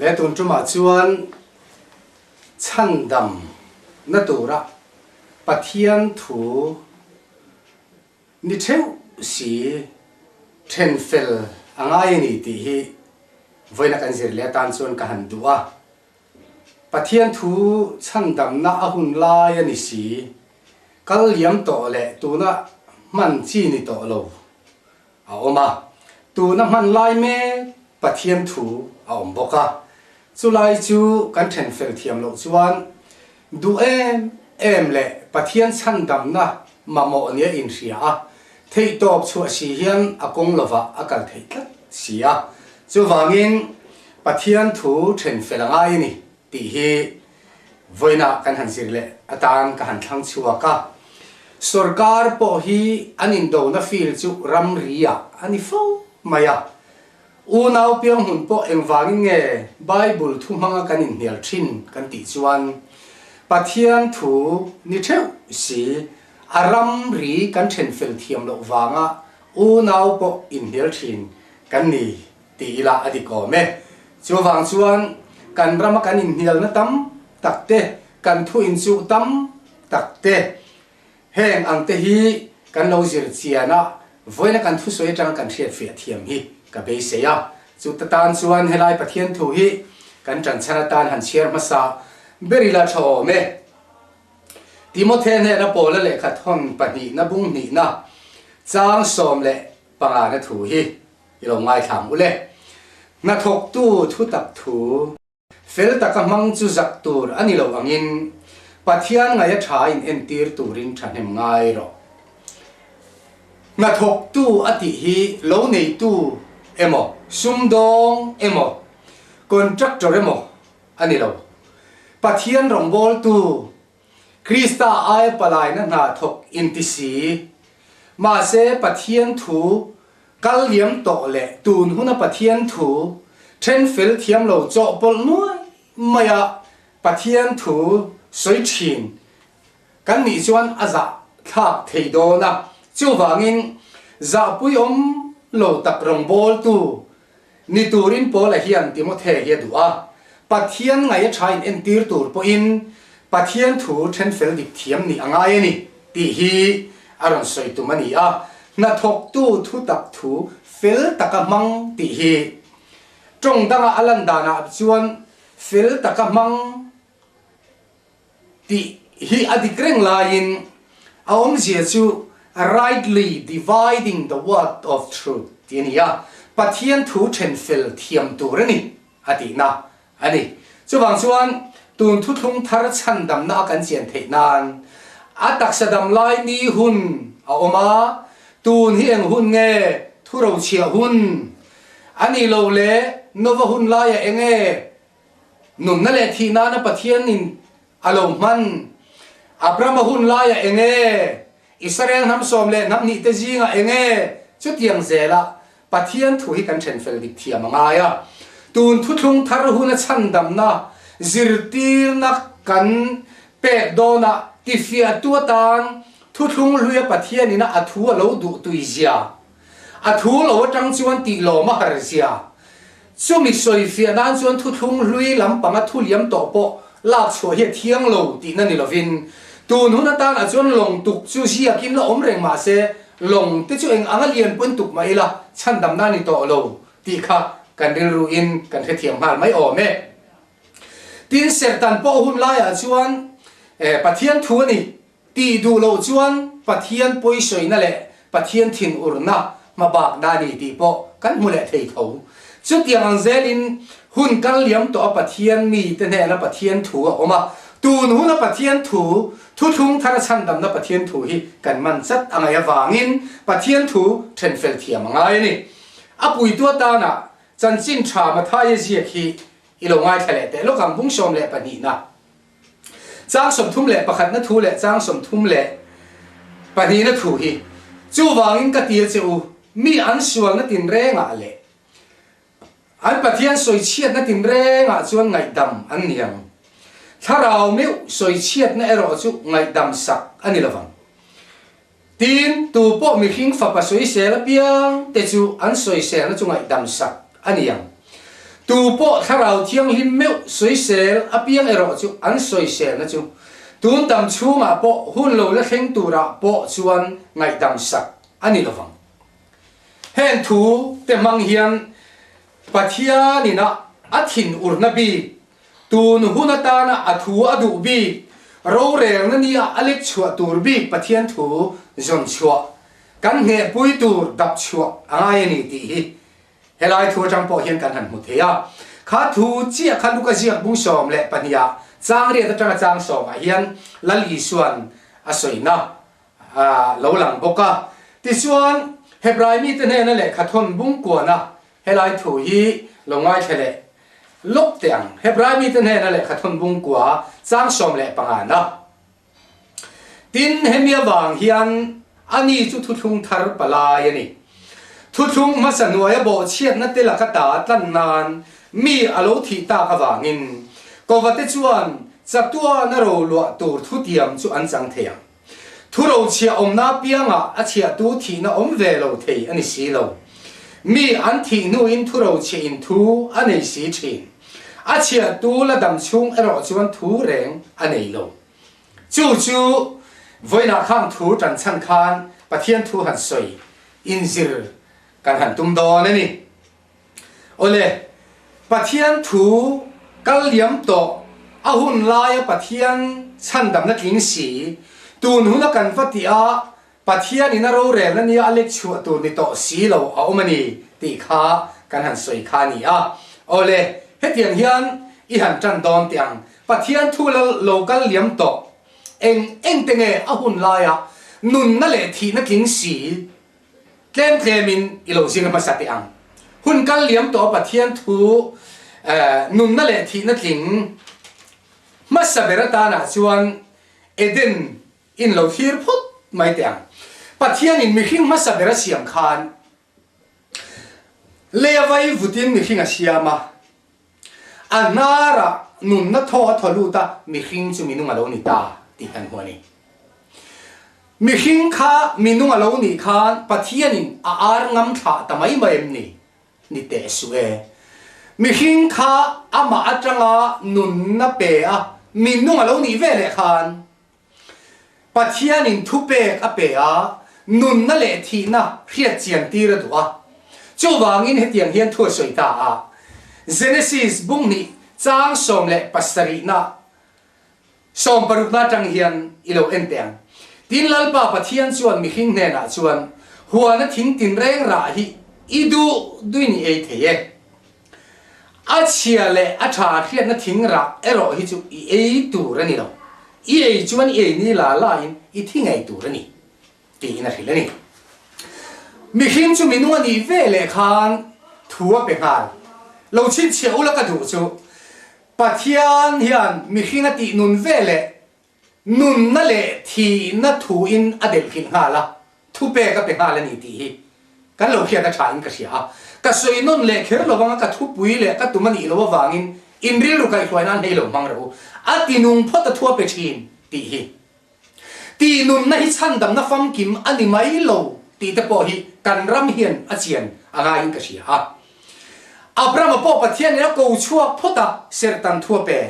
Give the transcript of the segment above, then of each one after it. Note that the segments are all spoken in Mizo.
Le tun tumah chuan chhandam na tura Pathian thu ni theuh si then fel a ngai a ni tih hi vawiina kan zir leh atan chuan ka han duh a. Pathian thu chhandamna a hun lai a ni si, kal liam tawh leh tuna hman chi ni tawh lo a awm a, tuna hman lai mek Pathian thu a awm bawk a, chulai chu kan then fel thiam loh chuan duh em em leh Pathian chhandamna mamawh nia inhria a, theihtawp chhuah si hian a kawng lovah a kal theih tlat si a, chuvangin Pathian thu then fel a ngai a ni tih hi vawiinah kan han zir leh atan ka han thlang chhuak a. Sorkar pawh hi an indona field chu ramri-ah a ni fo mai a. Unau piang hmun pawh engvangin nge Bible thu hmanga kan inhnial thin kan tih chuan Pathian thu ni theuh si a ramri kan then fel thiam loh vanga unau pawh inhnial thin kan ni tih ila a dik awm e. Chuvang chuan kan rama kan inhnialna tam tak te, kan thu inchuh tam tak te, Heng ang te hi kan lo zir chian a, vawiina kan thusawi atanga kan hriatfiah thiam hi ka beisei a. Chu ta tan chuan helai Pathian thu hi kan tanchhan atan han chhiar hmasa ber ila tha awm e. Timothe hnena Paula lehkha thawn pahnihna bung hnihna chang 15 na thu hi i lo ngaithlam u le. Hnathawktu thutak thu. Fel taka hmang chu zak tur a ni lo angin Pathian ngaih a tha in entir turin thahnem ngai rawh. Hnathawktu a tih hi lo neitu emaw, sumdawng emaw, contractor emaw a ni lo. Pathian rawngbawltu, Krista aia palaina hna thawk inti si. Mahse Pathian thu Kal liam tawh leh tun huna Pathian thu then fel thiam lo chawhpawlh nuai maia Pathian thu sawi thin kan nih chuan a zah thlak thei dawn a, chuvangin zahpui awm lo tak rawngbawltu ni turin Paula hian Timothe hi a duh a, Pathian ngaih a tha in entir tur pawhin Pathian thu then fel dik thiam nih a ngai a ni tih hi a rawn sawi tum a ni a, hnathawktu thu tak thu fel taka hmang tih hi tawng danga a lan danah chuan fel taka hmang tih hi a dik reng laiin a awmzia chu rightly dividing the word of truth tih a ni a, Pathian thu then fel thiam tur a ni a tihna a ni. Chuvang chuan tun thuthlung thar chhandamna a kan chian theih nan a taksa dam lai ni hun a awm a, tun hi eng hun nge thurochhiah hun a nih loh leh Nova hun laiah eng nge nunna leh thih nana Pathianin a lo hman? Abrahama hun laiah eng nge Israel hnam 12 te zingah eng nge chutiang zela Pathian thu hi kan then fel dik thiam a ngai a, tun thuthlung thar huna chhandamna zirtirna kan pek dawnah tifiahtu atan thuthlung hluia Pathianina a thu a lo duh tui zia, a thu lo atang chuan tih lawm a har zia, chumi sawifiah nan chuan thuthlung hlui lampanga thu liam tawh pawh lak chhuah hi a thiang lo tihna ni lovin tun hun atanah chuan lawng tuk chu ziakin la awm reng mahse Lawng te chu eng anga lian pawn tuk mah ila chhandamna a ni tawh lo tih kha kan rilruin kan hrethiam nghal mai awm e. Tin, Serhtan pawh hun laiah chuan Pathian thu a ni tih duh loh chuan Pathian pawisawina leh Pathian thinurna hmabakna a ni tih pawh kan hmu leh thei tho. Chutiang ang zelin hun kal liam tawh a Pathian mite hnena Pathian thu a awm a, tun huna Pathian thu, thuthlung thar a chhandamna Pathian thu hi kan man chat a ngaih avangin Pathian thu then fel thiam a ngai a ni. A puitu atana chanchin tha Mathaia ziak hi i lo ngaithla leh teh lawk ang bung 12 na. Chang 31 na thu leh chang 32 na thu hi chuvangin ka tir che u, mi an sualna tinrengah leh an Pathian sawichhiatna tinrengah chuan ngaihdam an ni ang. Thlarau meuh sawichhiatna erawh chu ngaihdam sak a ni lovang. Tin, tu pawh mihring fapa sawisel apiang te chu an sawiselna chu ngaihdam sak a ni ang. Tu pawh Thlarau Thianghlim meuh sawisel apiang erawh chu an sawiselna chu tun dam chhungah pawh hun lo la thleng turah pawh chuan ngaihdam sak a ni lovang. Heng thu te hmang hian Pathianin a a thinurna bik, tun hun atana a thu a duh bik, rorelna nia a lek chhuah tur bik Pathian thu zawn chhuah kan hnehpui tur dap chhuah a ngai a ni tih hi Helai thu atang pawh hian kan han hmu thei a. Kha thu chiah kha Luka ziak bung 12 ah chang riat atanga chang sawmah hian Lal Isuan a sawina a lo lang bawk a. Tichuan, Hebrai mite hnena lehkha thawn bung kuana helai thu hi lo ngaithla leh lawk teh ang. Hebrai mite hnena lehkha thawn bung kua chang 15 na. Tin, hemi avang hian ani chu thuthlung thar palai a ni. Thuthlung hmasa hnuaia bawhchhiatna te laka ta tlan nan mi a lo thih tak avangin Kovate chuan chatuana roluah tur thutiam chu an chang thei ang. Thu rochhiah awmna apiangah a chhiahtu thihna awm ve lo thei a ni si lo. Mi an thih hnuin thu rochhiah in thu a nei si thin. A chhiahtu la dam chhung erawh chuan thu reng a nei lo. Chu chu vawiinah khang thu tan chhan khan Pathian thu han sawi inzir kan han tum dawn a ni. Awle, Pathian thu kal liam tawh a hun laia Pathian chhandamna tling si, tun huna kan va tih a Pathian in a rorelna nia a lek chhuah tur ni tawh si lo a awm a ni tih kha kan han sawi kha a ni a. Awle, hetiang hian i han tan dawn teh ang. Pathian thu la lo kal liam tawh. Eng eng te nge a hun laia nunna leh thihna tling si tlem tlemin i lo zir hmasa teh ang. Hun kal liam tawh a Pathian thu nunna leh thihna tling hmasa ber atanah chuan Eden In lo thlir phawt mai teh ang. Pathianin mihring hmasa ber a siam khan lei a vai vutin mihring a siam a, a hnarah nunna thaw a thaw lut a, mihring chu minung a lo ni ta tih kan hmu a ni. Mihring kha minung a lo nih khan Pathianin a ar ngam thlah ta mai mai em ni? Ni teh suh e. Mihring kha amah atanga nunna pe a, minung a lo nih ve leh khan Pathianin thupek a pe a, nunna leh thihna hriat chian tir a duh a. Chuvangin hetiang hian thu a sawi ta a, Genesis bunghnih chang 17 na 16 na atang hian i lo en teh ang. Tin, Lalpa Pathian chuan mihring hnenah chuan, Huana thing tinreng rah hi i duh duin i ei thei e. A chhia leh a tha hriatna thing rah erawh hi chu i ei tur a ni lo. I ei chuan i ei ni la la in i thi ngei tur a ni, tiin a hrilh a ni. Mihring chu minung a nih ve leh khan thu a pe nghal. Lo chhinchhiah ula ka duh chu Pathian hian mihring a tih nun ve leh Nunna leh thihna thuin a delhkilh nghal a, thupek a pe nghal a ni tih hi kan lo hriat a tha in ka hria a. Ka sawi nawn leh kher lo vanga ka thupui leh ka tum a nih loh avangin in rilru kaihhruai nan hei lo hmang rawh u. A ti nung phawt a thu a pe thin tih hi. Tih nunna hi chhandamna famkim a ni mai lo tih te pawh hi kan ram hian a chian a ngaiin ka hria a. Abrahama pawh Pathianin a ko chhuak phawt a, serhtan thu a pe.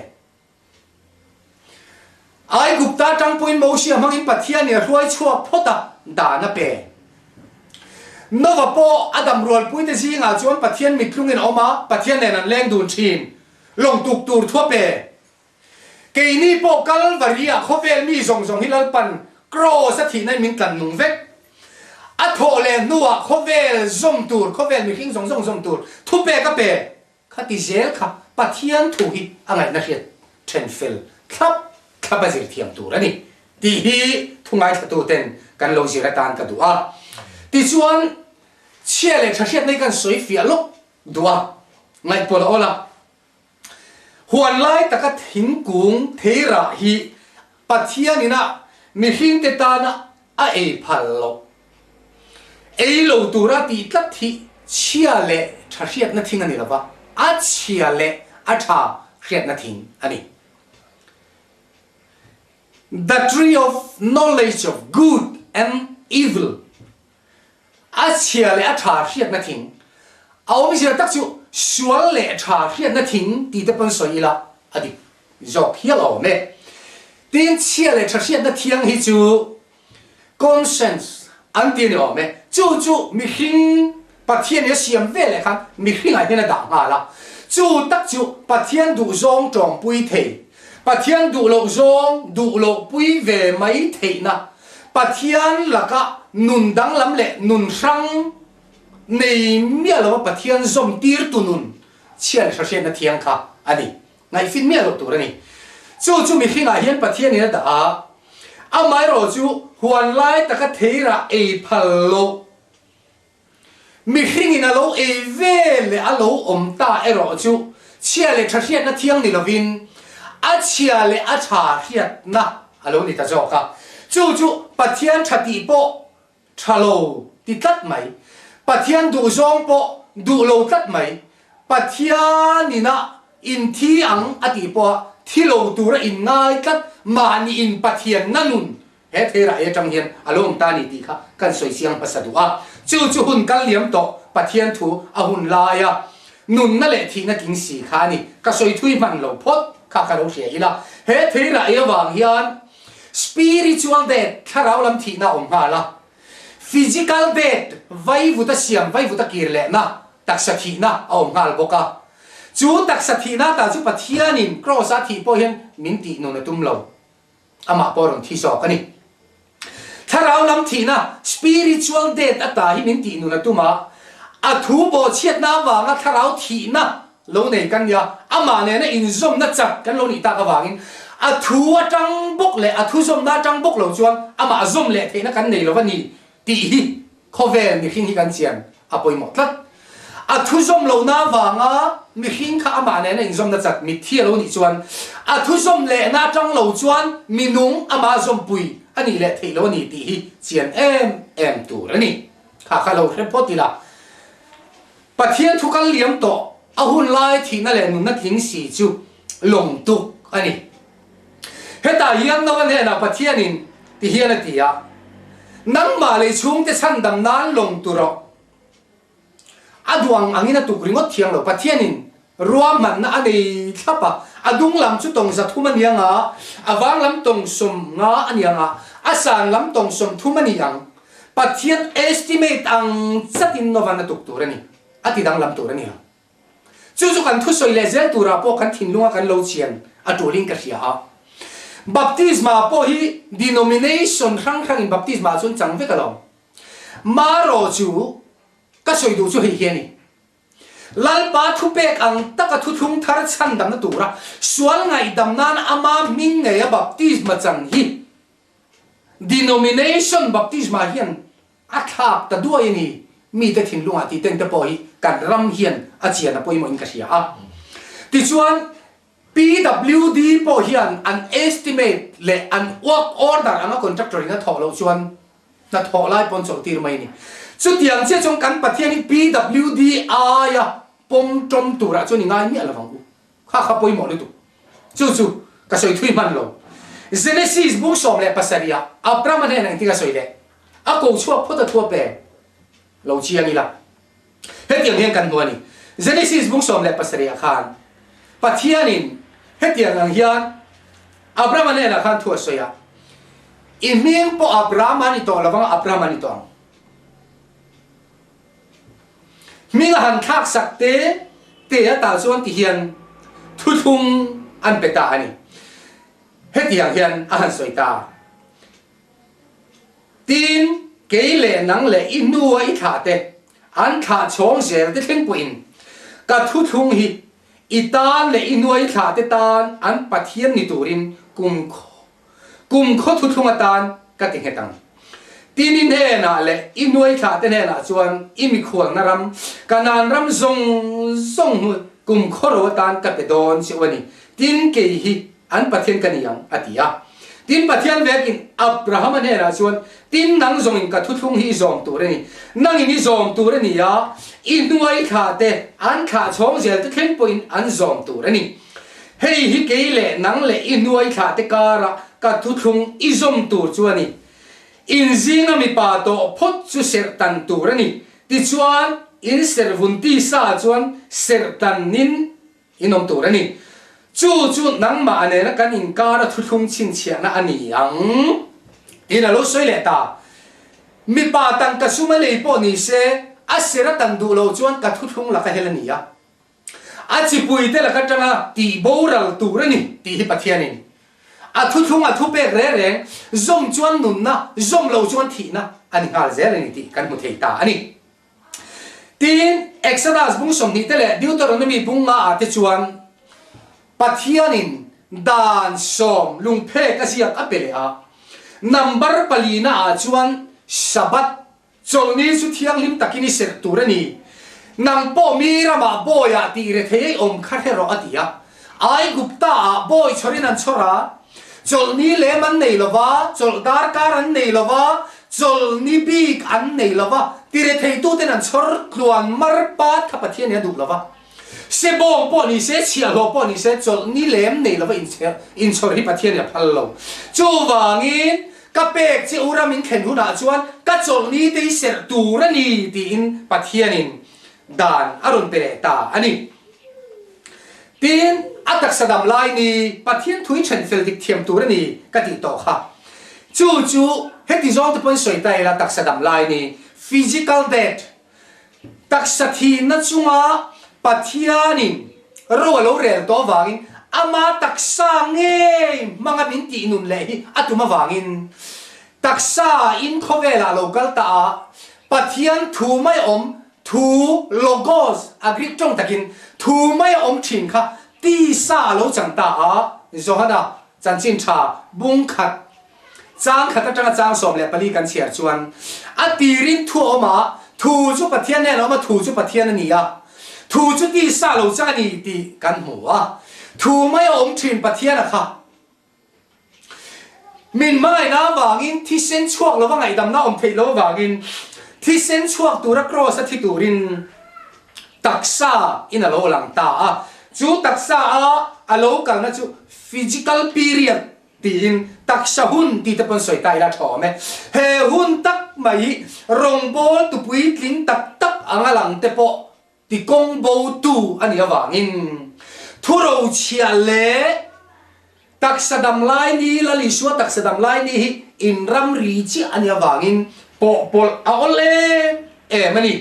Aigupta atang pawhin Mosia hmangin Pathianin a hruai chhuak phawt a, dan a pe. Nova pawh a dam rualpuite zingah chuan Pathian mittlungin a awm a, Pathian nen an leng dun thin. Lawng tuk tur thu a pe. Keini pawh Kalvari-ah khawvel mi zawng zawng hi Lalpan Kraws a thihna in min tlan nung vek. A thawh leh hnuah khawvel zawm tur, khawvel mihring zawng zawng zawm tur thupek a pe. Khati zel kha Pathian thu hi a ngaihna hriat then fel thlap thlap a zir thiam tur a ni tih hi thu ngaithlatuten kan lo zir atan ka duh a. Tichuan, chhia leh tha hriatna hi kan sawi fiah lawk duh a, ngaihpawlh a awl a. Huan lai taka thingkung theirah hi Pathianin a mihringte tana a ei phal loh. Ei lo tura tih tlat hi chhia leh tha hriatna thing a ni lova, a chhia leh a tha hriatna thing a ni. The tree of knowledge of good and evil, a chhia leh a tha hriatna thing, a awmzia tak chu. sual leh tha hriatna thing tih te pawn sawi ila a dik zawk hial awm e. Tin, chhia leh tha hriatna thiang hi chu conscience an ti a ni awm e. Chu chu mihring Pathian in a siam ve leh khan mihringah hian a dah nghal a. Chu tak chu Pathian duhzawng tawngpui thei, Pathian duh loh zawng duh loh pui ve mai theihna, Pathian laka nun danglam leh nun hrang nei miah lova Pathian zawm tir tu nun chhia leh hra hriatna thiang kha a ni. Ngaihfin miah loh tur a ni. Chu chu mihringah hian Pathianin a dah a, amaherawhchu huan lai taka theirah ei phal loh Mihringin a lo ei ve leh a lo awm ta erawh chu chhia leh tha hriatna thiang ni lovin a chhia leh a tha hriatna a lo ni ta zawk a. Chu chu Pathian tha tih pawh tha lo ti tlat mai, Pathian duh zawng pawh duh lo tlat mai, Pathianina in thi ang a tih pawha thi lo tura in ngai tlat mahni in Pathianna nun He theirah ei atang hian a lo awm ta a ni tih kha kan sawi chiang hmasa duh a. Chu chu hun kal liam tawh Pathian thu a hun laia nunna leh thihna tling si kha a ni. Ka sawi thui hman lo phawt kha ka lo hria ila. He theirah ei avang hian spiritual death, thlarau lam thihna a awm nghal a. Physical death, vaivuta siam, vaivuta kir lehna, taksa thihna a awm nghal bawk a. Chu taksa thihna ta chu Pathianin Kraws-a thih pawh hian min tih nun a tum lo. Amah pawh a rawn thi zawk a ni. Thlarau lam thihna, spiritual death, ata hi min tih nun a tum a, a thu bawhchhiatna avanga thlarau thihna lo nei kan nia, amah nena inzawmna chat kan lo nih tak avangin a thu atang bawk leh a thu zawmna atang bawk lo chuan amah zawm leh theihna kan nei lo a ni tih hi Khawvel mihring hi kan chian a pawimawh tlat. A thuzawm lohna avanga mihring kha amah nena inzawmna chat mitthi a lo nih chuan a thuzawm lehna atang lo chuan minung amah zawmpui a nih leh theih lo a ni tih hi chian em em tur a ni. Kha kha lo hre phawt ila. Pathian thu kal liam tawh a hun lai thihna leh nunna tling si chu lawng tuk a ni. Hetah hian Noa hnenah Pathianin ti hian a ti a, Nangmah lei chhungte chhandam nan lawng tu rawh. A duh ang angin a tuk ringawt thiang lo. Pathianin ruahmanna a nei thlap a, a dung lam chu tawng 300 a ni ang a, a vang lam tawng 50 a ni ang a, a san lam tawng 30 a ni ang. Pathian estimate ang chatin Nova'n a tuk tur a ni, a ti danglam tur a ni lo. Chu chu kan thusawi leh zel turah pawh kan thinlunga kan lo chian a tulin ka hria a. Baptisma pawh hi denomination hrang hrangin baptisma chuan chang vek alawm. Marawh chu ka sawi duh chu hei hi a ni. Lalpa thupek ang taka thuthlung thar chhandamna tura sual ngaihdam nan ama hming ngeia baptisma chan hi denomination baptisma hian A thlak ta duai a ni, mite thinlungah tih teng te pawh hi kan ram hian a chian a pawimawhin ka hria a. Tichuan, PWD pawh hian an estimate leh an work order anga contractor in a thawh loh chuan hna thawh lai pawn chawlh tir mai a ni. Chutiang chiah chuan kan Pathian hi PWD aia pawm tawm turah chuan i ngai miah lovang u. Kha kha pawimawh lutuk. Chu chu ka sawi thui hman lo. Genesis bung 17 ah Abraham-a hnenah engtin a sawi leh? A ko chhuak phawt a thu a pe lo chiang ila. Hetiang hian kan hmu a ni. Genesis bung 17 ah khan Pathianin hetiang ang hian Abraham-a hnenah khan thu a sawi a, I hming pawh Abraham-a ni tawh lovang a, Abraham-a ni tawh ang. Hming a han thlak sak te te atah chuan ti hian thuthlung an pe ta a ni. Hetiang hian a han sawi ta. Tin, kei leh nang leh i hnua i thlah te, an thlah chhawng zel te thleng pawhin ka thuthlung hi i tan leh i hnua i thlah te tan an Pathian ni turin kum Kum khaw thuthlung atan ka ti nghet ang. Tin i hnenah leh i hnuaithlah te hnenah chuan i mikhualna ram, Kanaan ram zawng zawng hmu kum khaw ro atan ka pe dawn che u a ni. Tin kei hi an Pathian ka ni ang, a ti a. Tin Pathian vekin Abrahama hnenah chuan, Tin nang zawngin ka thuthlung hi i zawm tur a ni. Nangin i zawm tur a ni a, i hnuaithlah te an thlah chhawng zel te thleng pawhin an zawm tur a ni. Hei hi kei leh nang leh i hnuai thlah te kara ka thuthlung i zawm tur chu a ni. In zinga mipa tawh phawt chu serh tan tur a ni. Tichuan. in serhvun tisa ah chuan serh tanin in awm tur a ni. Chu chu nangmah nena kan inkara thuthlung chhinchhiahna a ni ang tiin a lo sawi leh ta. Mipa tangka sum a lei pawh ni se, a serh a tan duh lo chuan ka thuthlung laka hel a ni a. A chipuite laka tanga tih boral tur a ni tih hi Pathianin a thuthlung a thupek reng reng zawm chuan nunna, zawm lo chuan thihna a ni nghal zel a ni tih kan hmu thei ta a ni. Tin, Exodus bung 20 te leh Deuteronomy bung nga ah te chuan Pathianin dan sawm lungphek a ziak a pe leh a. Number palina ah chuan Sabbath Chawlhni chu thianghlim takin i serh tur a ni. Nang pawh mi ramah bawiah tih rethei ei awm kha hre rawh a ti a. Aigupta-ah bawi chhawrin an chhawr a, chawlhni lem an nei lo va, chawlh darkar an nei lo va, chawlhni bik an nei lo va, ti retheituten an chhawr tluan mar pat kha Pathian in a duh lo va. Se bawng pawh ni se, chhiahhlawh pawh ni se, chawlhni lem nei lova inchhawr hi Pathian in a phal lo. Chuvangin, ka pek che u ram in thlen hunah chuan ka chawlhni te hi serh tur a ni tiin Pathianin dan a rawn pe leh ta a ni. Tin, a taksa dam lai ni Pathian thui then fel dik thiam tur a ni ka tih tawh kha. Chu chu heti zawng te pawhin sawi ta ila taksa dam lai ni, physical death, Taksa thihna chunga Pathianin ro a lo rel tawh avangin ama taksa ngei hmanga min tih nun leh hi a tum avangin taksa in khawvelah lo kal ta a, Pathian thu mai awm thu, logos, a Greek tawng takin thu mai a awm thin kha tisa a lo chang ta a, Johana chanchin tha bung khat Chang khat atanga chang 14 kan chhiar chuan, A tirin thu a awm a, thu chu Pathian nen a awm a, thu chu Pathian a ni a, thu chu tisa lo chang a ni tih kan hmu a. Thu mai a awm thin Pathian a kha. Min hmangaihna avangin thisen chhuak lova ngaihdamna awm theih loh avangin thisen chhuak tura kraws a thi turin taksa in a lo lang ta a. Chu taksa a a lo kalna chu physical period Tiin taksa hun tih te pawn sawi ta ila tha awm e. He hun tak mai hi rawngbâwl tupuitling tak tak anga lang te pawh ti kawng bo tu a nih avangin thurochhiah leh taksa dam lai ni, Lal Isua taksa dam lai ni hi inramri chiah a nih avangin pawhpawlh a awl em em a ni.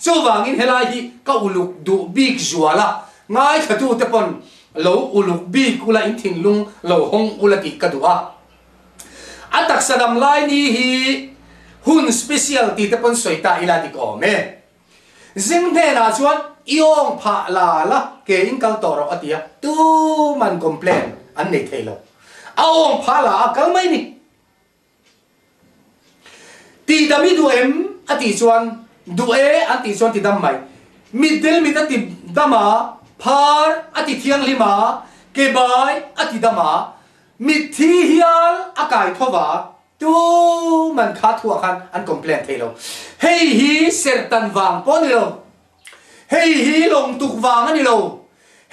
Chuvangin helai hi ka uluk duh bik zual a, ngaithlatute pawn lo uluk bik ula in thinlung lo hawng ula tih ka duh a. A taksa dam lai ni hi hun special tih te pawn sawi ta ila dik awm e. Zing hnenah chuan i awng phah la la ke in kal tawh rawh a ti a, tuman complain an nei thei lo. A awng phah la a kal mai ni. Tihdam i duh em? a tih chuan, Duh e an tih chuan ti dam mai. Mitdel mit a ti dam a, phar a ti thianghlim a, ke bai a ti dam a, mitthi hial a kai tho va, tuman kha thuah khan an complain thei lo. Hei hi serhtan vang pawh a ni lo. Hei hi lawngtuk vang a ni lo.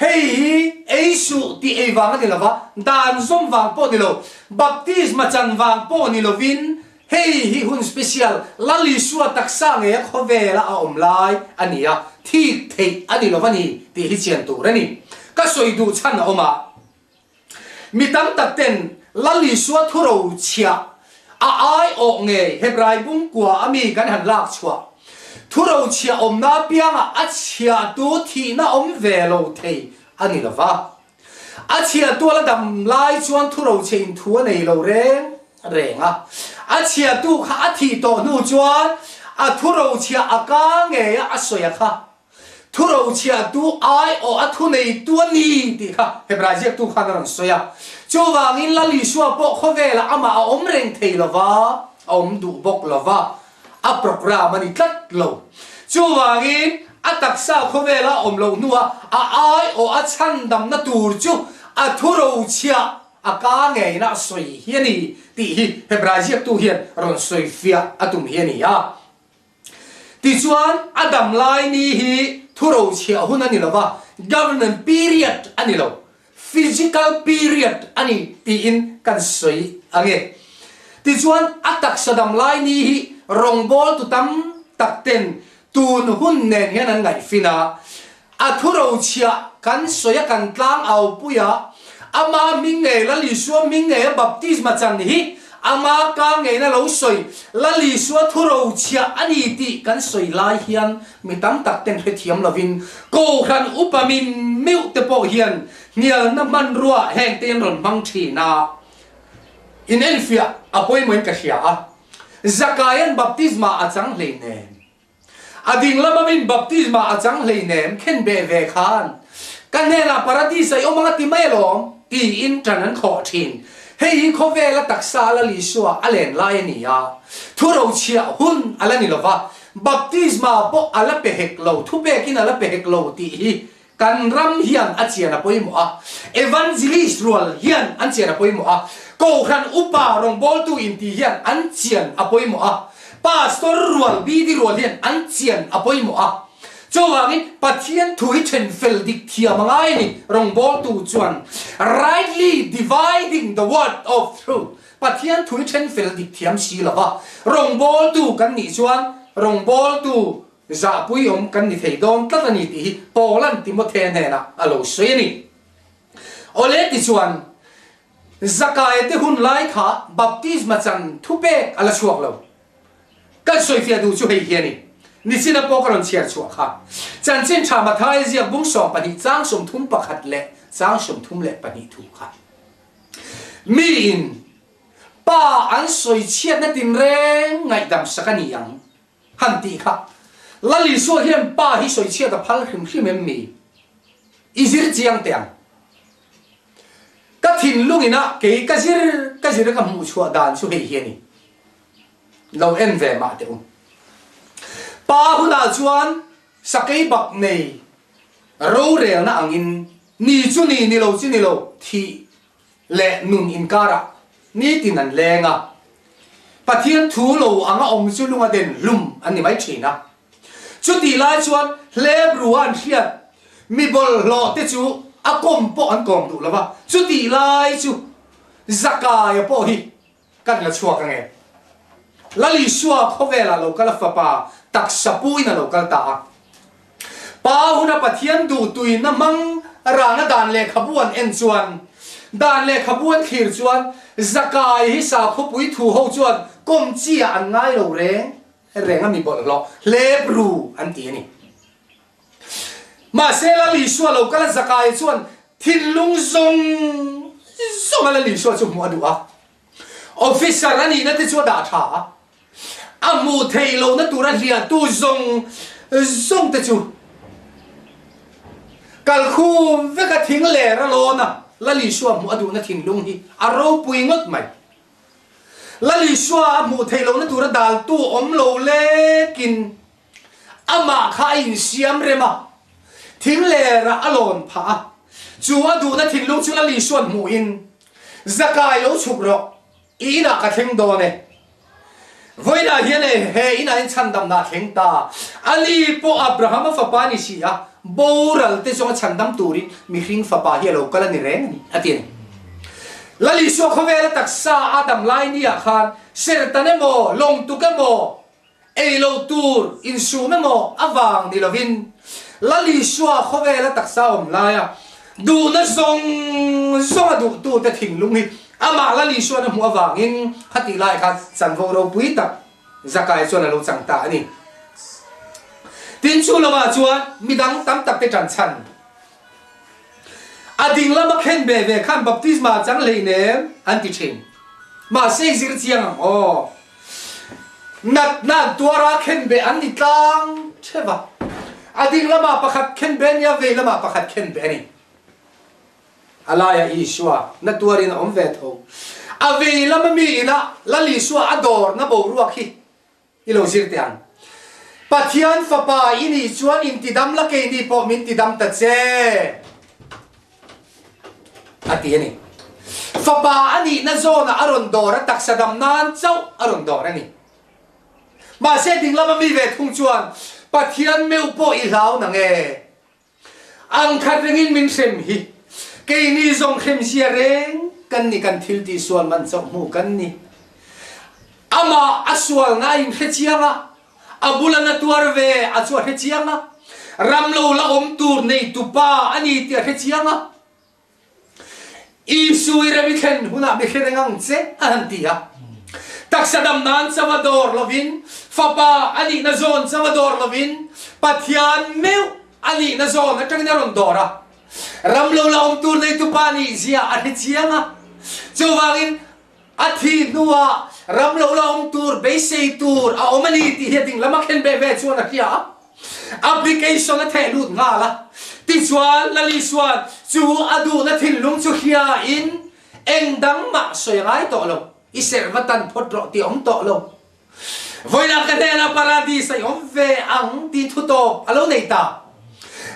Hei hi ei suh tih ei vang a ni lo va, dan zawm vang pawh a ni lo, baptisma chan vang pawh ni lovin hei hi hun special Lal Isua taksa ngeia khawvela a awm lai a ni a, thik theih a ni lo va ni tih hi chian tur a ni. Ka sawi duh chhan a awm a. Mi tam tak ten Lal Isua thuro chhiah a aiawh ngei Hebrai bungkua a mi kan han lak chhuah. Thuro chhiah awmna apiangah a chhiahtu thihna awm ve lo thei a ni lo va. A chhiahtu a la dam lai chuan thuro chhe in thu a nei lo reng reng a. A chhiahtu kha a thih tawh hnu chuan a thuro chhiah a ka ngei a a sawi a kha. Thurochhiahtu aiawh a thuneitu a ni tih kha Hebrai ziaktu khan a rawn sawi a. Chuvangin Lal Isua pawh khawvelah amah a awm reng thei lo va, a awm duh bawk lo va, a program a ni tlat lo. Chuvangin a taksa khawvela a awm loh hnuah a aiawh a chhandamna tur chu a thurochhiah a ka ngeina a sawi hi a ni tih hi Hebrai ziaktu hian rawn sawifiah a tum hi a ni a. Tichuan, a dam lai ni hi thurochhiah hun a ni lo va, government period a ni lo, physical period a ni tiin kan sawi ang e. Tichuan, a taksa dam lai ni hi rawngbawltu tam tak ten Tun hun nen hian an ngaihfin a, a thurochhiah kan sawi a kan tlang aupui a, ama hming ngei Lal Isua hming ngei a baptisma chan hi ama ka ngeina lo sawi Lal Isua thurochhiah a ni tih kan sawi lai hian mi tam tak ten hrethiam lovin Kohhran upa min meuh te pawh hian hnialna hmanrua heng te an rawn hmang thin a, in enfiah a pawimawhin ka hria a. Zakaia'n baptisma a chang hleinem. A ding lama min baptisma a chang hleinem khen beh ve khan ka hnenah paradis a i awm ang a ti mai alawm tiin ṭan an khawh ṭhin. Hei hi khawvela taksa a Lal Isua a len lai a ni a, thurochhiah hun a la ni lo va, baptisma pawh a la pe hek lo, thupekin a la pe hek lo tih hi Kan ram hian a chian a pawimawh a, evangelist rual hian an chian a pawimawh a, Kohhran upa rawngbawltu inti hian an chian a pawimawh a, pastor rual bidi rual hian an chian a pawimawh a. Chuvangin Pathian thu hi then fel dik thiam a ngai a ni, rawngbawltu chuan rightly dividing the word of truth, Pathian thu hi then fel dik thiam si lova rawngbawltu kan nih chuan rawngbawltu Zahpui awm kan ni thei dawn tlat a ni tih hi Paula'n Timothea hnenah a lo sawi a ni. Awle tichuan, Zakaia te hun lai kha baptisma chan thupek a la chhuak lo. Kan sawifiah duh chu hei hi a ni. Nichina pawh ka rawn chhiar chhuah kha. Chanchin tha Mathaia ziak bung 12 chang 31 leh chang 32 thu kha. Miin pa an sawichhiatna tinreng ngaihdam sak a ni ang. Han tih kha. Lal Isua hian pa hi sawichhiat a phal hrim hrim em mi? I zir chiang teh ang. Ka thinlung ina kei ka zir ka zir a ka hmuh chhuah dan chu hei hi a ni. Lo en ve mah teh u. Pa hunah chuan sakei bak nei rorelna angin ni chu ni ni lo chu ni lo thih leh nun inkarah nitin an leng a, Pathian thu lo anga awm chu lunga den hlum an ni mai thin a. Chutih lai chuan Hlebru a an hriat mi bawlhhlawh te chu a kawm pawh an kawm duh lo va, chutih lai chu Zakaia pawh hi Kan la chhuak ange. Lal Isua khawvelah lo kal a fapa taksa puin a lo kal ta a. Pa huna Pathian duhtuina hmang rana dan lehkhabu an en chuan, dan lehkhabu an thlir chuan Zakai hi sakhawpui thu ho chuan kawm chi ah an ngai lo reng reng a mi bawlhhlawh hlep ru an ti a ni. Mahse Lal Isua lo kal a Zakai chuan thinlung zawng zawng a Lal Isua chu hmuh a duh a. Officer a nihna te chu a dah tha a, a hmuh theih lohna tura hliahtu zawng zawng te chu kalkhum vek a thing ler a lawn a, Lal Isua hmuh a duhna thinlung hi a ropui ngawt mai. Lal Isua a hmuh theih lohna tura daltu awm lo lekin amah kha a insiam rem a, thing lerah a lawn phah a, chu a duhna thinlung chu Lal Isua'n hmuhin, Zakai lo chhuk rawh, i inah ka thleng dawn e. Vawiinah hian e, he inah hian chhandamna a thleng ta. Ali pawh Abrahama fapa a ni si a, boral te zawnga chhandam turin mihring fapa hi a lo kal a ni reng a ni, a ti a ni. Lal Isua khawvela taksa a dam lai niah khan serhtan emaw, lawngtuk emaw, Ei lo tur insum emaw avang ni lovin Lal Isua khawvela taksa awm laia duhna zawng zawnga duhtute thinlung hi amah Lal Isuan a hmuh avangin khatih lai khan chanvo ropui tak Zakai chuan a lo chang ta a ni. Tin chu lamah chuan midang tam takte ṭan chhan A ding lama khen ve ve khan baptisma a chang hleinem an ti thin. Mahse i zir chiang ang aw. Natna an tuar a khen be an ni tlang theuh a. A ding lamah pakhat khen be a nia, vei lamah pakhat khen be a ni. A laiah Isua na tuarin a awm ve tho. A vei lama mi inah Lal Isua a dawrna boruak hi I lo zir teh ang. Pathian Fapa i nih chuan intidam la keini pawh min tidam ta che a ti a ni. Fapa a nihna zawnah a rawn dawr a, taksa dam nan chauh a rawn dawr a ni. Mahse dinglama mi ve thung chuan Pathian meuh pawh i hlau nang e. Ang khat ringin min hrem hi. Keini zawng hremzia reng kan ni kan thil tih sual man chauh hmu kan ni. Amah a sualna a inhre chiang a, A bula na tuar ve a chu a hre chiang a, ram lo la awm tur nei tu pa a ni tih a hre chiang a. Isu i rem i thlen hunah mi hre reng ang che a han ti a. Taksa dam nan chauh a dawr lovin, fapa a nihna zawn chauh a dawr lovin, Pathian meuh a nihna zawn atangin a rawn dawr a. Ram lo la awm tur nei tu pa nih zia a hre chiang a. Chuvangin A thih hnuah ram lo la awm tur, beisei tur a awm a ni tih hi a ding lama khen beh ve chuan a hria a, application a theh lut nghal a. Tichuan, Lali chuan chu a duhna thinlung chu hriain eng dang mah sawi a ngai tawh lo, i serh va tan phawt rawh tih a awm tawh lo. Vawilah ka hnenah Paradis a i awm ve ang tih thu tawp a lo nei ta.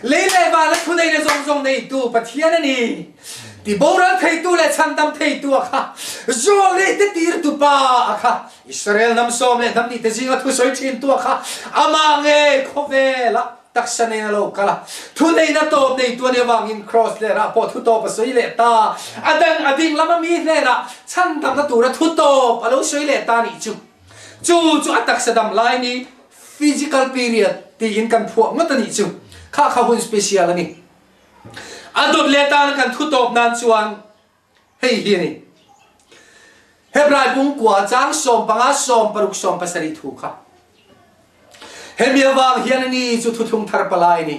Lei leh vana thu neina zawng zawng neitu Pathian a ni. Ti boral theitu leh chhandam theitu a kha, zawl nei te tirtu pa a kha, Israel hnam sawm leh hnam nihte zinga thu sawi thintu a kha, amah ngei khawvelah taksa nen a lo kal a. Thu neina tawp neitu a nih avangin Kraws lerah pawh thu tawp a sawi leh ta. A dang a ding lama mi hnenah chhandamna tura thu tawp a lo sawi leh ta nih chu. Chu chu a taksa dam lai ni, physical period, tiin kan phuah ngawt a nih chu. Kha kha hun special a ni. A dawt leh tana kan thu tawp nan chuan hei hi a ni. Hebrai pungkua chang 15 16 17 thu kha. Hemi avang hian a ni chu thuthlung thar palai a ni.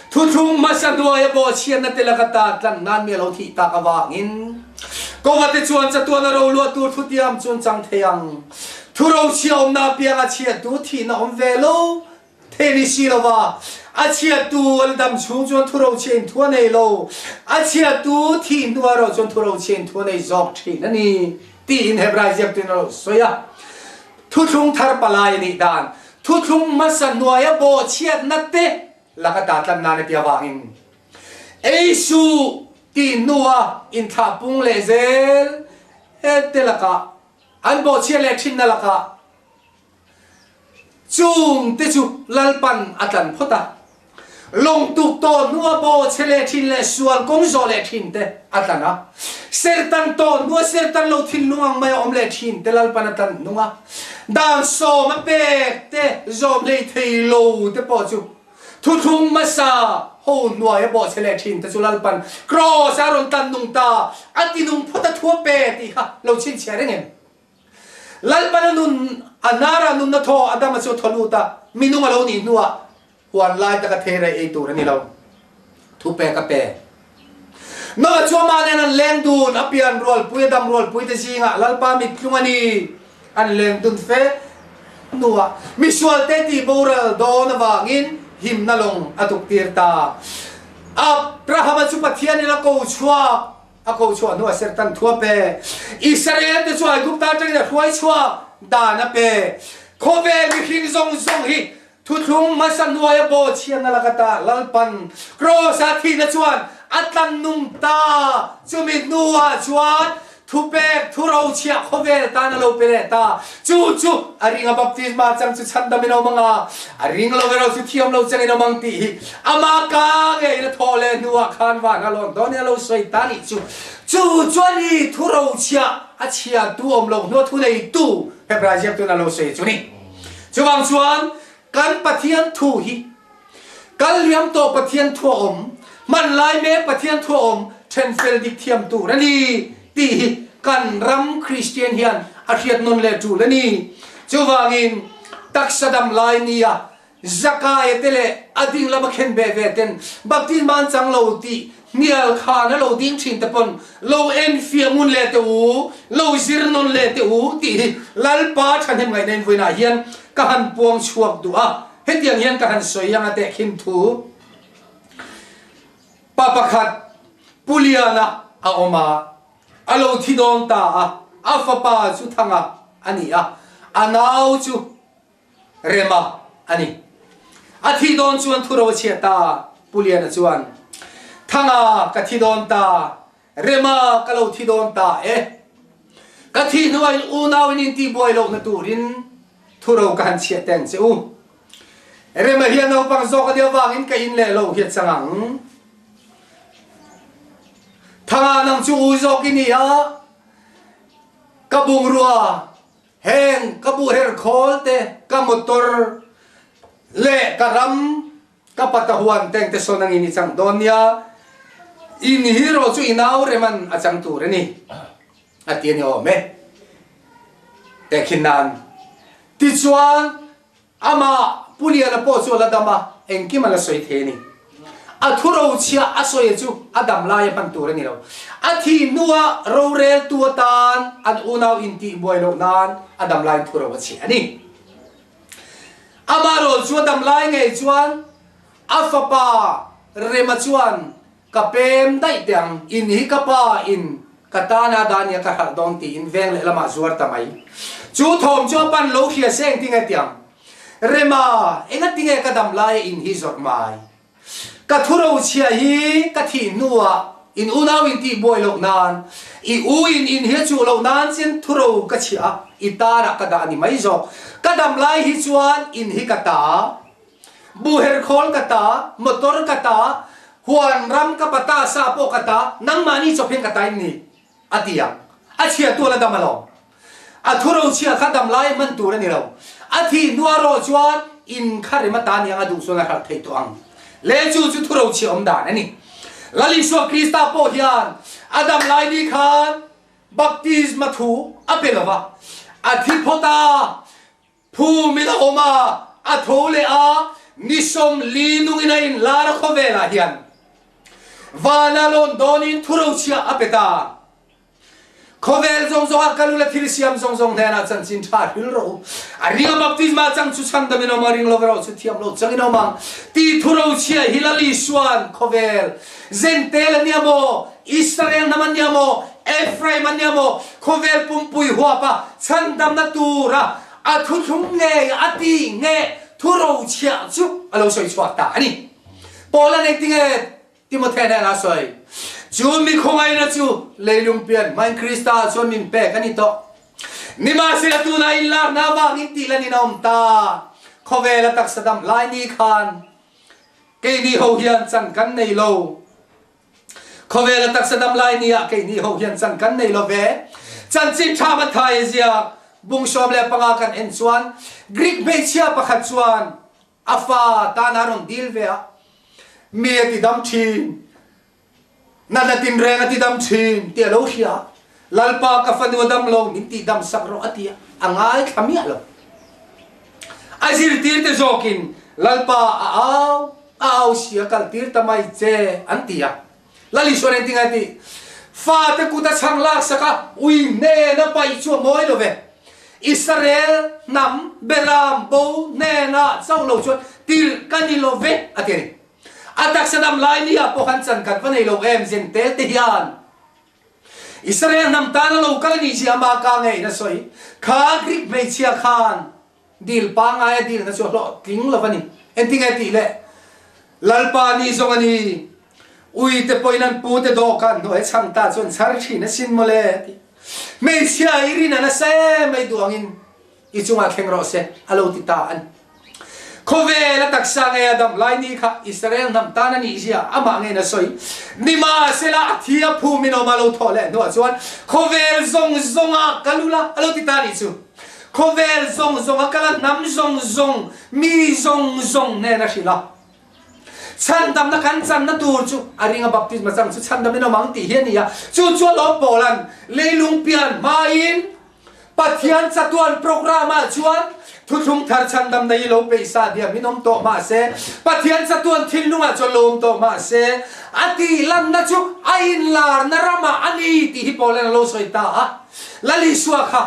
Thuthlung hmasa hnuaia bawhchhiatna te laka ta tlan nan mi a lo thih tak avangin Kawngate chuan chatuan a roluah tur thutiam chu an chang thei ang. Thu rochhia awmna apiang a chhiattu thihna awm ve lo thei ni si lova, a chhiattu an dam chhung chuan thu rochhia in thu a nei lo, a chhiattu thih hnuah erawh chuan thu rochhia in thu a nei zawk thin a ni tiin Hebrai ziaktuin a lo sawi a. Thuthlung thar palai a nih dan, thuthlung hmasa hnuaia bawhchhiatna te laka ta tlan nan a ti avangin ei suh tih hnua inthlah pung leh zel te lakah an bawhchhiat leh thinna lakah chung te chu Lalpan a tlan phawt a. Lawng tuk tawh hnua baw chhe leh thin leh sual kawng zawh leh thin te a tlan a. Sertan tawh hnua sertan lo thinlung ang mai a awm leh thin te Lalpan a tlan hnung a. Dan sawm a pek te zawm hlei thei lo te pawh chu thuthlung hmasa ho hnuai a bawh chhe leh thin te chu Lalpan Kraws a rawn tlan nung ta a ti nung phawt a thu a pe tih kha lo chhinchhiah reng em? Lalpan a nun a hnara nunna thaw Adama chu a thaw lut a, minung a lo nih hnuah huan lai taka thei rei ei tur a ni lo. Thu pek a pe. Noah chu amah nen an leng dun, a pian rualpui a dam rualpui te zingah Lalpa mittlung a ni. An leng dun fe hnuah misualte tih boral dawn avangin himna lawng a tuktir ta. Abrahama chu Pathianin a ko chhuak. A ko chhuah hnuah sertan thu a pe. Israel te chu Aigupta atangin a hruai chhuak dan a pe. Khawvel mihring zawng zawng hi thuthlung hmasa hnuaia baw chhiatna laka ta Lalpan Kraws-a thihna chuan a tlan nung ta. Chumi hnuah chuan thupek thurochhiah khawvel tan a lo pe leh ta. Chu chu a ring a baptisma chang chu chhandam in a awm ang a, a ring lo erawh chu thiam lo changin a awm ang tih hi ama ka ngeiin a thawh leh hnuah khan van a lawn dawn in a lo sawi ta nih chu. Chu chuan i thu rochhiah a chhiatu awm loh hnua thu neitu Hebrai ziaktuin a lo sawi chu ni. Chuvang chuan kan Pathian thu hi Kal liam tawh Pathian thu a awm, hman lai mek Pathian thu a awm, then fel dik thiam tur a ni tih hi kan ram Kristian hian a hriat nawn leh tul a ni. Chuvangin taksa dam lai nia Zakaia te leh a ding lama khen beh ve ten baptisma an chang lo tih hnial khan a lo ding thin te pawn lo en fiah ngun leh teh u, lo zir nawn leh teh u tih hi Lalpa thahnem ngaihna invuinah hian ka han puang chhuak duh a. Hetiang hian ka han sawi ang a tehkhin thu. Pa pakhat Pu Liana a awm a, a lo thi dawn ta a, a fapa chu Thanga a ni a, a nau chu Rema a ni. A thi dawn chuan thuro a chhiat ta, Pu Liana chuan, Thanga ka thi dawn ta, Rema ka lo thi dawn ta e. Ka thih hnuah in unau in intihbuai lohna turin thuro ka han chhiah teng che u. Rema hian naupang zawk a nih avangin ka in leh lo hiat chang ang. Thanga nang chu u zawk i ni a, ka bungrua, heng ka buh her khawl te, ka motor. Le ka ram ka pata huan teng te sawn angin i chang dawn nia, in hero chu i nau reman a chang tur a ni, a ti a ni awm e. Tehkhin nan. Tichuan, amah Pu Liana pawh chu a la dam a, engkim a la sawi thei a ni. A thu rochhia a sawi chu a dam lai a hman tur a ni lo. A thih hnua roreltu atan an unau intihbuai loh nan a dam laiin thu ro a chhiah a ni. Amah rawl chu a dam lai ngei chuan a fapa Rema chuan ka pem daih teh ang, in hi ka pa in ka tana Dania ka hralh dawn tiin veng lehlamah zuar ta mai. Chu thawm chu a pan lo hria se engtinge tiang? Rema, engatinge ka dam laia in hi zawrh mai? Ka thu rochhia hi ka thih hnuah in unau in tih buai loh nan, i u in in hi a chuh loh nan chian thu ro ka chhiah a, i tanah ka dah a ni mai zawk. Ka dam lai hi chuan in hi ka ta, buher khawl ka ta, motor ka ta, huan ram ka pata sa pawh ka ta, nangmahni chawp hian ka ta in ni, a ti ang. A chhiah tual a dam alawm. A thu rochhia kha dam lai hman tur a ni lo. A thih hnuah rawh chuan in kha rem atan iang a duh chuan a hralh thei tawh ang. Le chu chu thu rochhia awm dan a ni. Lal Isua Krista pawh hian a dam lai ni khan baptisma thu a pe lo va, a thi phawt a, phum in a awm a, a tho leh a, ni 40 nungin a inlar a khawvelah hian vana lawn dawnin thu rochhia a pe ta. Khawvel zawng zawngah kal ula thil siam zawng zawng hnenah chanchin tha hril rawh u. A ringa baptisma chang chu chhandam in awm a, ring lo erawh chu thiam lo chang in awm ang. Ti thu rochhia hi Lal Isuan khawvel Zentel a nia maw, Israel hnam a nia maw, Ephraim a nia maw, khawvel pumpui huapa chhandamna tura a thuthlung ngei a tih ngeh thu rochhia chu a lo sawi chhuak ta a ni. Paula nei tinge Timothea hnenah a sawi, Chu mi khawngaihna chu leilung pian hmain Krista chuan min pek a ni tawh. Nimahsela tunah inlarna avangin tih lan in a awm ta. Khawvela taksa dam lai ni khan keini ho hian chan kan nei lo. Khawvela taksa dam lai ni ah keini ho hian chan kan nei lo ve. Chanchin tha Matthai ziak bung 15 kan en chuan Greek hmeichhia pakhat chuan A fa tan a rawn dil ve a, mi a ti dam thin, natna tinreng a ti dam thin tih a lo hria a, Lalpa ka fanu a dam lo min tih dam sak rawh a ti a, a ngaithla miah lo. A zirtirte zawkin Lalpa a au a au si a kaltir ta mai che an ti a. Lal Isuan engtin a tih? Fate kut a chhang laksak a, ui hnena paih chu a mawi lo ve. Israel hnam Beram bo hnena chauh lo chuan tirh ka ni lo ve, a ti a ni. A taksa dam lai ni ah pawh khan chan kan va nei lo em, Zentel te hian Israel hnam tan a lo kal a nih zia ama ka ngei in a sawi. Kha Greek hmeichhia khan Dil pangngai a dilna chu a hlawhtling lo a ni. Engtinge tih le? Lalpa ni zawng a ni. Ui te pawhin an pu te dawhkan hnuai chhang ta chu an chhar thin asin mawle a ti. Hmeichhia i rin a nasa em mai duh angin i chungah thleng rawh se a lo ti ta a ni. Khawvel a taksa ngei a dam lai ni kha Israel hnam tan a nih zia amah ngeiin a sawi. Nimahsela a thi a phum in awm a lo thawh leh hnuah chuan khawvel zawng zawngah kal ula a lo ti ta a nih chu. Khawvel zawng zawng a kal a, hnam zawng zawng, mi zawng zawng hnen a hrilh a. Chhandamna kan channa tur chu a ring a, baptisma chang chu chhandam in awm ang tih hi a ni a. Chu chu a lawm Paula'n leilung pian hmain Pathian chatuan program ah chuan thuthlung thar chhandamna hi lo peih sa diam in awm tawh mahse, Pathian chatuan thinlung ah chuan lo awm tawh mahse, a tih lanna chu a inlarna ramah a ni tih hi Paula'n a lo sawi ta a. Lal Isua kha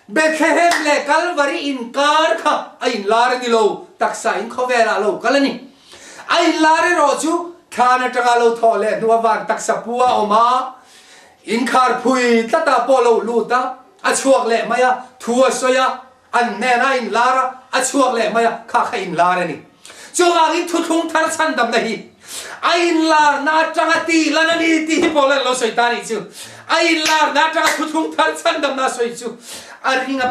Bethlehem leh Kalvari inkar kha a inlar a ni lo, taksa in khawvelah lo kal a ni. A inlar erawh chu thlan atanga lo thawh leh hnu a van taksa pu a awm a, inkhar phui tlatah pawh lo lut a, a chhuak leh mai a, thu a sawi a, an hnenah a inlar a, a chhuak leh mai a, kha kha inlar a ni. Chuvangin thuthlung thar chhandamna hi a inlarna atanga tih lan a ni tih hi Paula'n lo sawi ta a nih chu. A inlarna atanga thuthlung thar chhandamna a sawi chu a ring a,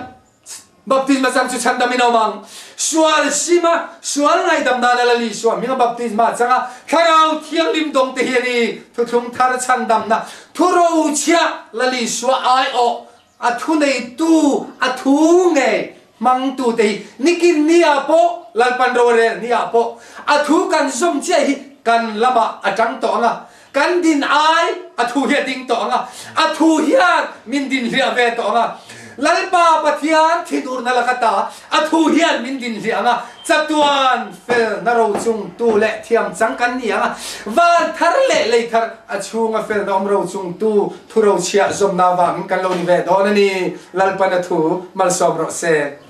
baptisma chang chu chhandamin a awm ang. Sual sima sual ngaihdam nana Lal Isua hminga baptisma changa Thlarau Thianghlim dawng te hi a ni. Thuthlung thar chhandamna thu rochhiah Lal Isua aiawh a thuneitu a thu ngei. Hmangtute hi nikin ni ah pawh, Lalpan rorel ni ah pawh a thu kan zawm chiah hi kan lamah a tang tawh ang a, kan din ai a thu hi a ding tawh ang a, a thu hian min din hliah ve tawh ang a. Lalpa Pathian thinurna laka ta a thu hian min din hliah ang a, chatuan felna rochung tu leh thiam chang kan ni ang a, van thar leh lei thar a chhunga felna awm rochung tu Thu rochhiah zawmna vangin kan lo ni ve dawn a ni. Lalpan a thu malsawm rawh se.